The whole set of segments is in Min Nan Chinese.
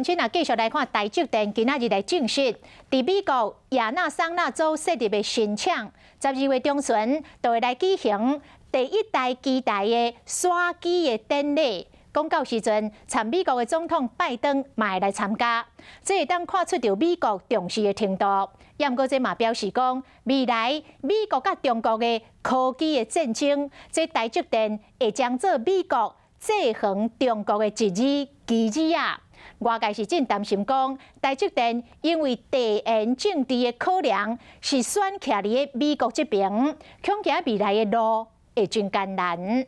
鄉親啊，繼續來看台積電今仔日來證實，佇美國亞納桑那州設立的新廠，12月中旬就會來舉行第一代機台的徙機的典禮。講到時陣，參美國的總統拜登嘛會來參加，這會當看出著美國重視的程度。也毋過這嘛表示講，未來美國佮中國的科技的戰爭，這台積電會將做美國制衡中國的一支棋子仔。外界是真擔心講，台積電因為地緣政治的考量，是選徛佇美國這邊，恐驚未來的路會真艱難。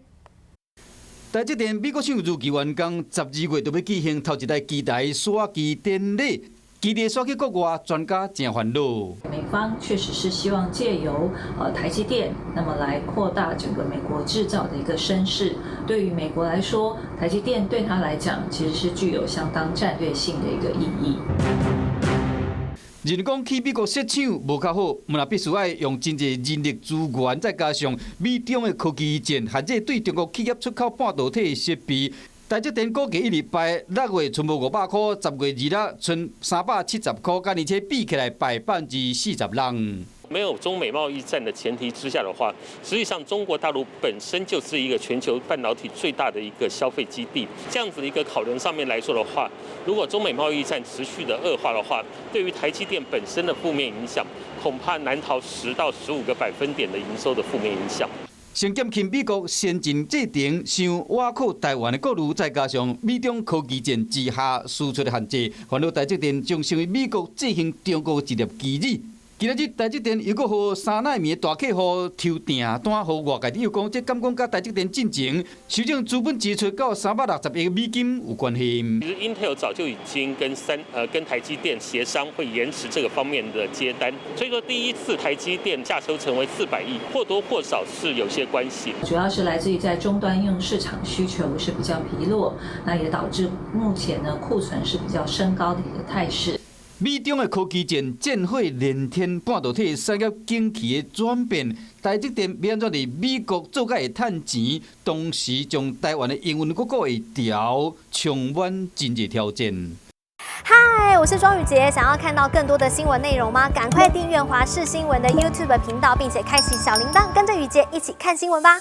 台積電美國廠如期完工，12月就欲舉行頭一台機台徙機典禮。基地徙去國外，專家誠煩惱。美方確實是希望借由台積電，那麼來擴大整個美國製造的一個聲勢。對於美國來說，台積電對他來講其實是具有相當戰略性的一個意義。認為講去美國設廠無較好，毋但必須愛用真濟人力資源，再加上美中的科技戰，限制對中國企業出口半導體設備。台積電股價一禮拜6月賰無500箍，10月2日賰370箍，佮年初比起來敗46%。沒有中美貿易戰的前提之下的話，實際上中國大陸本身就是一個全球半導體最大的一個消費基地。這樣子一個考量上面來說的話，如果中美貿易戰持續的惡化的話，對於台積電本身的負面影響，恐怕難逃10到15個百分點的營收的負面影響。先減輕美國先進製程傷倚靠台灣的顧慮，再加上美中科技戰之下輸出的限制，煩惱台積電將成為美國制衡中國一粒棋子。今仔日台積電又閣予3奈米的大客戶抽訂單，予外界又講，這敢講佮台積電進前修正資本支出到360億美金有關係。其實 Intel 早就已經跟台積電協商，會延遲這個方面的接單，所以說第一次台積電下修成為400億，或多或少是有些關係。主要是來自於在終端應用市場需求是比較疲弱，那也導致目前呢庫存是比較升高的一個態勢。美中的科技戰戰火連天，半導體產業景氣的轉變，台積電欲按怎佇美國做甲會趁錢，同時將台灣的營運閣會調，充滿真濟挑戰。嗨，我是莊宇傑，想要看到更多的新聞內容嗎？趕快訂閱華視新聞的 YouTube 頻道，並且開啟小鈴鐺，跟着宇傑一起看新聞吧。